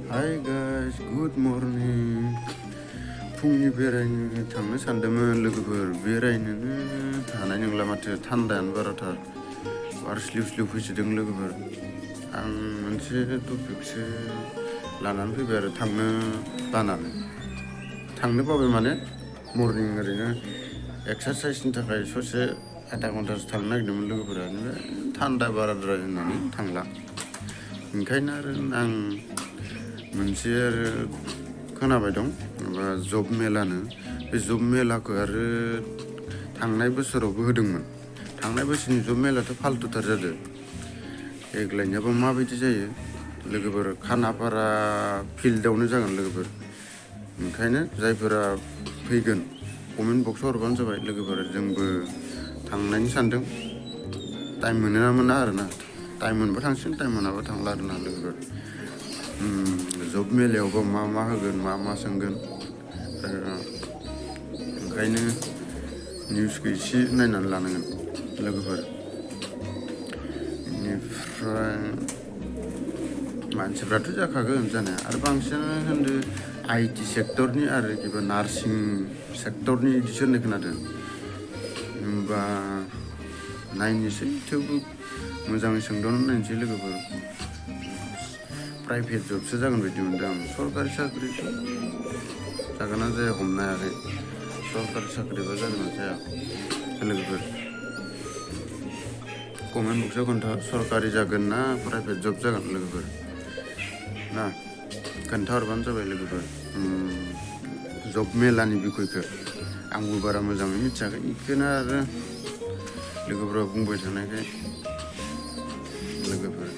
Hi guys, good morning. फुंनि बेरायनो थांनो सानदोंमोन लोगोफोर बेरायनोनो हानाय नंला माथो थान्दायानो बाराथार बार स्लिउ स्लिउ फैसोदों लोगोफोर आं मोनसे टपिकसो लानानै फैबाय आरो थांनो बानानै थांनो बाबाय माने मर्निं ओरैनो एक्सारसाइसनि थाखाय ससे आधा घन्टासो थांनो नागिरदोंमोन लोगोफोरा थान्दा बाराद्राय होननानै थांला ओंखायनो आरो आं मोनसे आरो खोनाबाय दं माबा जब मेलानो बे जब मेलाखौ आरो थांनाय बोसोरावबो होदोंमोन थांनाय बोसोरनि जब मेलाथ' फाल्तुथार जादों देग्लायनियाबो माबायदि जायो लोगोफोर खानापारा फिल्डआवनो जागोन लोगोफोर ओंखायनो जायफोरा फैगोन कमेन्ट बक्सआव हरबानो जाबाय लोगोफोर जोंबो थांनायनि सानदों टाइम मोनो ना मोना आरोना टाइम मोनबा थांसिगोन टाइम मोनाबा थांला आरोना लोगोफोर जब मेलायावबो मा होगोन मा सोंगोन ओंखायनो निउसखौ एसे नायनानै लानांगोन लोगोफोर बेनिफ्राय मानसिफ्राथ' जाखागोन जानाया आरो बांसिनानो होनदों IT सेक्टरनि आरो किबा नार्सिं सेक्टरनि बिदिसो होननाय खोनादों होमबा नायनोसै थेवबो मोजाङै सोंदावनानै नायनोसै लोगोफोर प्राइभेट जबसो जागोन बायदि मोनदों आं सरकारि साख्रिथ' जागोन ना जाया हमनो हायाखै सरकारि साख्रिबा जागोन ना जाया लोगोफोर कमेन्ट बक्सआव खोन्था सरकारि जागोन ना प्राइभेट जब जागोन लोगोफोर ना खोन्थाहरबानो जाबाय लोगोफोर जब मेलानि बिखयखौ आंबो बारा मोजाङै मिथियाखै बेखौनो आरो लोगोफोरा बुंबाय थानायखाय लोगोफोर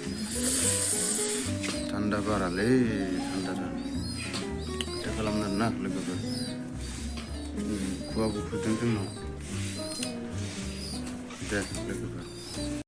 थान्दा बारालै थान्दाथार माथो खालामनो ना लोगोफोर खुवाबो फुदों जोंनाव दे लोगोफोर